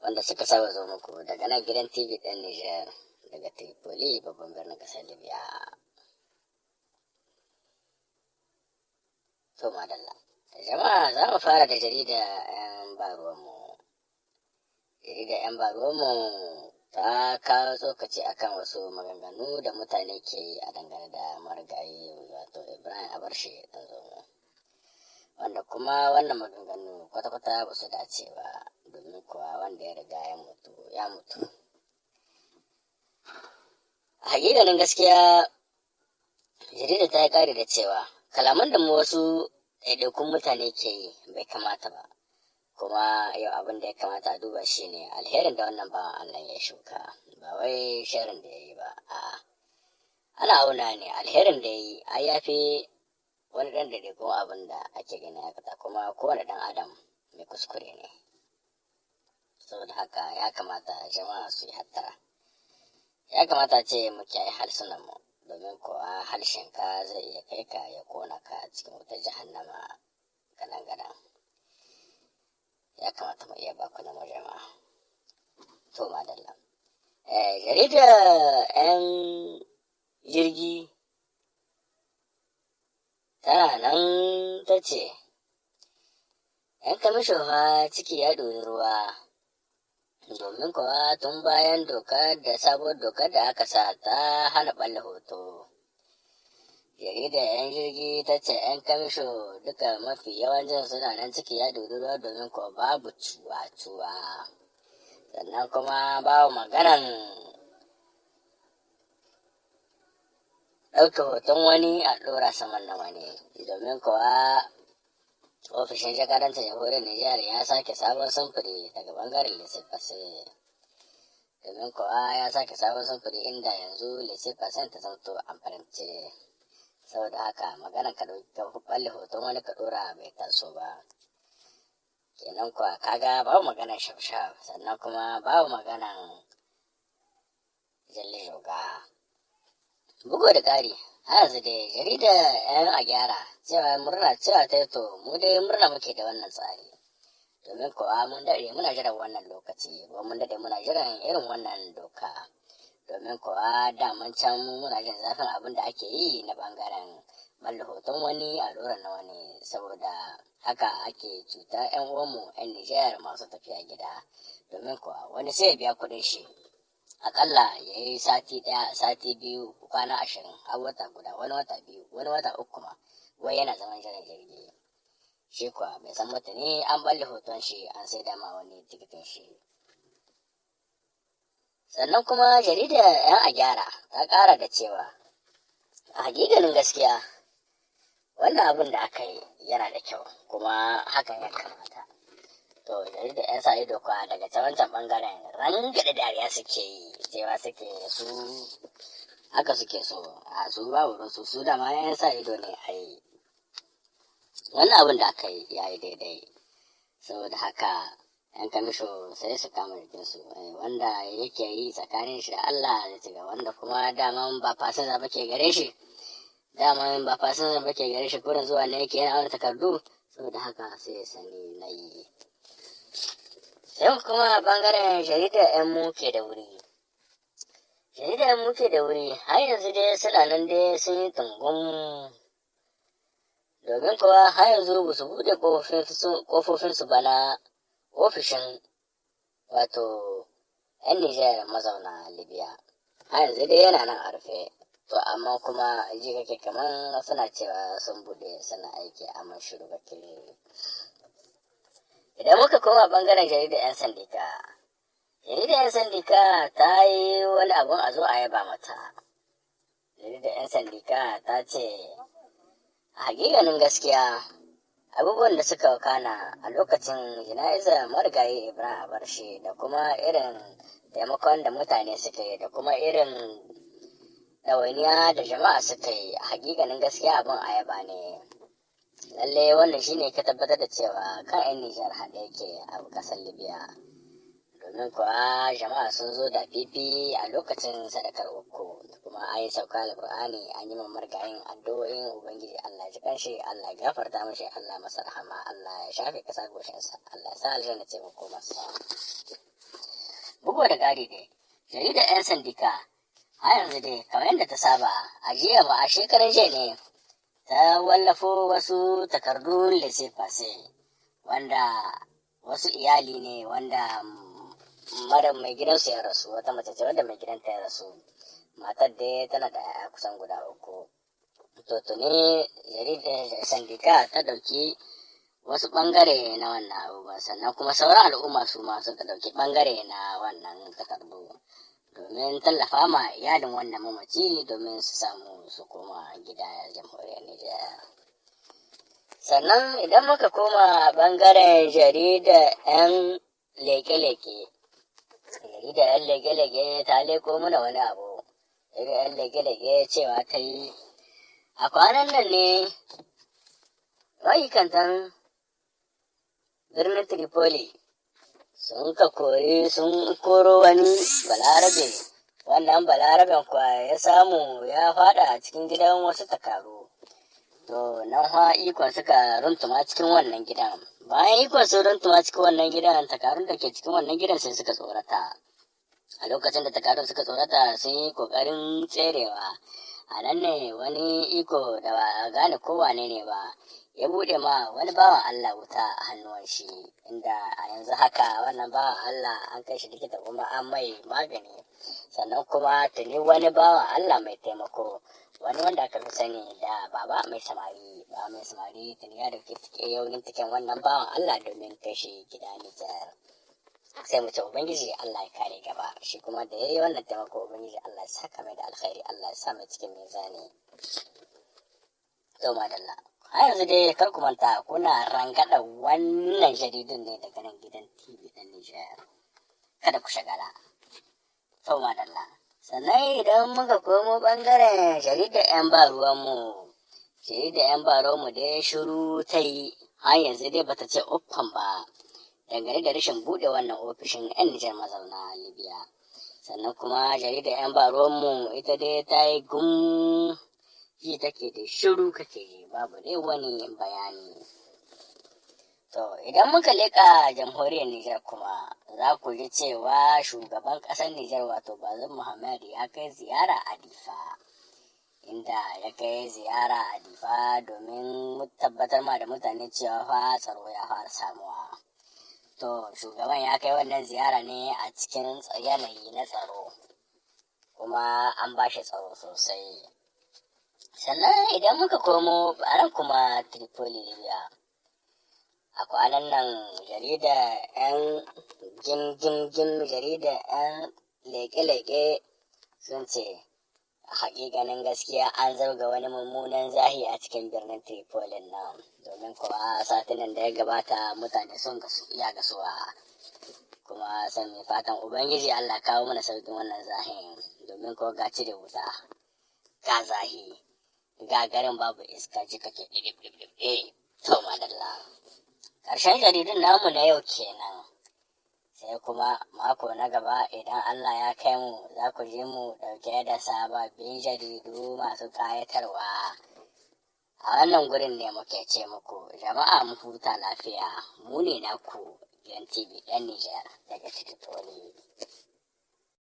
Wanda suka saba zo muku daga nan gidan TV ɗin Nijar daga Tripoli, babban birnin ƙasar Libya. To madalla. Jama'a, za mu fara da jarida 'yan baruwanmu. Jarida 'yan baruwanmu ta kawo tsokaci akan wasu maganganu da mutane ke yi a dangane da marigayi, wato Ibrahim Abarshe ɗan zomo. Wanda kuma wannan maganganu kwata-kwata ba su dace ba, domin kuwa wanda ya riga ya mutu ya mutu. A hakikanin gaskiya, jarida ta yi ƙari da cewa kalaman da wasu ɗaiɗaikun mutane ke yi bai kamata ba. Kuma yau abin da ya kamata a duba shine alherin da wannan bawan Allah ya shuka, ba wai sharrin da ya yi ba. A'a, ana auna ne alherin da ya yi, ai ya fi wani ɗan ɗaiɗaikun abin da ake gani aikata. Kuma kowane ɗan adam mai kuskure ne. Saboda haka ya kamata jama'a su yi hattara. Ya kamata ce mu kiyaye harsunanmu, domin kuwa harshenka zai iya kai ka ya kona ka cikin wutar jahannama gadan-gadan. Ya kamata mu iya bakunan mu, jama'a. To madalla. Jaridar 'yan jirgi tana nan ta ce, 'yan kamisho fa ciki ya ɗori ruwa, domin kuwa tun bayan dokar da sabuwar dokar da aka sa ta hana ɓalle hoto. Jaridar 'yan jirgi ta ce 'yan kamisho duka mafi yawancin suna nan ciki ya ɗori ruwa, domin kuwa babu cuwa-cuwa. Sannan kuma babu maganan ɗauke hoton wani a ɗora saman na wani, domin kuwa ofishin jakadancin jamhuriyar Nijar ya sake sabon samfuri daga bangaren laissez-passer, domin kuwa ya sake sabon samfuri inda yanzu laissez-passer ta zamto amfarance. Saboda haka maganan ka ɗauki ɓalle hoton wani ka ɗora bai taso ba. Kenan kuwa kaga babu maganan shaf-shaf, sannan kuma babu maganan jalle joga. Bugu da ƙari, har yanzu dai jarida 'yan a gyara cewa murna cewa ta to mu dai murna muke da wannan tsari. Domin kuwa mun daɗe muna jiran wannan lokaci, kuma mun daɗe muna jiran irin wannan doka. Domin kuwa daman can mu muna jin zafin abin da ake yi na ɓangaren ɓalle hoton wani a ɗora na wani, saboda haka ake cuta 'yan uwanmu 'yan Nijar masu tafiya gida. Domin kuwa wani sai ya biya kuɗin shi aƙalla ya yi sati ɗaya, sati 2, kwana 20, har wata guda, wani wata 2, wani wata 3 ma, wai yana zaman jiran jirgi. Shi kuwa bai san ba tuni an ɓalle hoton shi an saida ma wani tikitin shi. Sannan kuma jaridar 'yan a gyara ta ƙara da cewa a hakikanin gaskiya wannan abin da aka yi yana da kyau, kuma hakan ya kamata. To jaridar 'yan sa ido kuwa daga can wancan ɓangaren rangaɗa dariya suke yi, cewa suke su haka suke so, a su babu ruwansu, su dama 'yan sa ido ne ai. Wannan abin da aka yi ya yi daidai. Saboda haka 'yan kamisho sai su kama jikinsu, wanda yake yi tsakanin shi da Allah zai ci gaba, wanda kuma daman ba fasinja ba ke gare shi, daman ba fasinja ba ke gare shi, kurin zuwa ne yake yana auna takardu, saboda haka sai ya sani na yi. Sai kuma bangaren jaridar 'yan muke da wuri. Jaridar 'yan muke da wuri har yanzu dai suna nan dai sun yi tungum. Domin kuwa har yanzu ba su buɗe ƙofofinsu ba na ofishin wato 'yan Nijar mazauna Libya. Har yanzu dai yana nan a rufe. To amma kuma ji kake kaman suna cewa sun buɗe suna aiki, amma shiru kake. Idan muka koma bangaren jaridar 'yan sandika, jaridar 'yan sandika ta yi wani abun a zo a yaba mata. Jaridar 'yan sandika ta ce a hakikanin gaskiya abubuwan da suka wakana a lokacin jana'izar marigayi Ibrahim Abarshe, da kuma irin taimakon da mutane suka yi, da kuma irin ɗawainiya da jama'a suka yi, a hakikanin gaskiya abin a yaba ne. Lalle wannan shine ka tabbatar da cewa kan 'yan Nijar haɗe yake a ƙasar Libya. Domin kuwa jama'a sun zo da fifi a lokacin sadakar uku, kuma an yi sauka alƙur'ani, an yi marigayin addu'o'in Ubangiji Allah ji kanshi, Allah ya gafarta mashi, Allah masa rahama, Allah ya shafe ƙasa goshinsa, Allah ya sa aljanna ce makomarsa. Bugu da ƙari dai, jaridar 'yan sandika har yanzu dai kamar yadda ta saba a jiya ma a shekarar jiya ne ta wallafo wasu takardun laissez-passer wanda wasu iyali ne wanda mara mai gidansu ya rasu, wata mace ce wadda mai gidanta ya rasu. Matar dai tana da 'ya'ya kusan guda 3. To tuni jaridar sandika ta ɗauki wasu ɓangare na wannan abubuwan, sannan kuma sauran al'umma su ma suka ɗauki ɓangare na wannan takardu domin tallafa ma iyalin wannan mamaci domin su samu su koma gida jamhuriyar Nijar. Sannan idan muka koma ɓangaren jaridar 'yan leke-leke, jaridar 'yan leke-leke ta leko mana wani abu. Jaridar 'yan leke-leke cewa ta yi a kwanan nan ne ma'aikatan birnin Tripoli sun ka kori sun koro wani balarabe. Wannan balaraben kwa ya samu ya fada cikin gidan wasu takaru. To nan fa ikon suka runtuma cikin wannan gidan. Bayan ikon sun runtuma cikin wannan gidan, takarun da ke cikin wannan gidan sai suka tsorata. A lokacin da takarun suka tsorata, sun yi kokarin tserewa. A nan ne wani iko da ba a gane ko wane ne ba ya buɗe ma wani bawan Allah wuta a hannuwan shi, inda a yanzu haka wannan bawan Allah an kai shi likita kuma an mai magani. Sannan kuma tuni wani bawan Allah mai taimako, wani wanda aka fi sani da Baba Mai Samari, Baba Mai Samari, tuni ya dauki yaunin tiken wannan bawan Allah domin kai shi gida Nijar. Sai mu ce Ubangiji Allah ya kare gaba, shi kuma da yayi wannan taimako Ubangiji Allah ya saka mai da alkhairi, Allah ya sa mai cikin mizani. To madalla, har yanzu dai kar ku manta kuna rangada wannan jaridun ne daga nan gidan TV ɗin Nijar, kada ku shagala. To madalla, sannan idan muka komo bangaren jaridar 'yan ba ruwanmu, jaridar 'yan ba ruwanmu dai shiru ta yi, har yanzu dai bata ce uffan ba dangane da rashin buɗe wannan ofishin 'yan Nijar mazauna Libya. Sannan kuma jaridar 'yan ba ruwanmu ita dai ta yi gum, ji take da shiru kake ji, babu dai wani bayani. To idan muka leƙa jamhuriyar Nijar kuma, za ku ji cewa shugaban ƙasar Nijar wato Bazum Muhammad ya kai ziyara a Difa. Inda ya kai ziyara a Difa domin tabbatar ma da mutane cewa fa tsaro ya fara samuwa. To shugaban ya kai wannan ziyara ne a cikin yanayi na tsaro, kuma an ba shi tsaro sosai. Sannan idan muka komo a nan kuma Tripoli, Libya, a kwanan nan jarida 'yan gim gim gim, jarida 'yan leke-leke sun ce a hakikanin gaskiya an zarga wani mummunan zahi a cikin birnin Tripoli nan, domin kuwa satinan da ya gabata mutane sun gasu iya gasuwa. Kuma sai mai fatan Ubangiji Allah kawo mana sauƙin wannan zahin, domin kuwa ga cire wuta, ga zahi, ga garin babu iska, ji kake ɗiɗip ɗiɗip. Eh, to madalla, ƙarshen jaridun namu na yau kenan. Sai kuma mako na gaba idan Allah ya kai mu, za ku ji mu ɗauke da sababbin jaridu masu ƙayatarwa. A wannan gurin ne muke ce muku jama'a mu huta lafiya. Mu ne naku gidan TV ɗan Nijar daga Tripoli.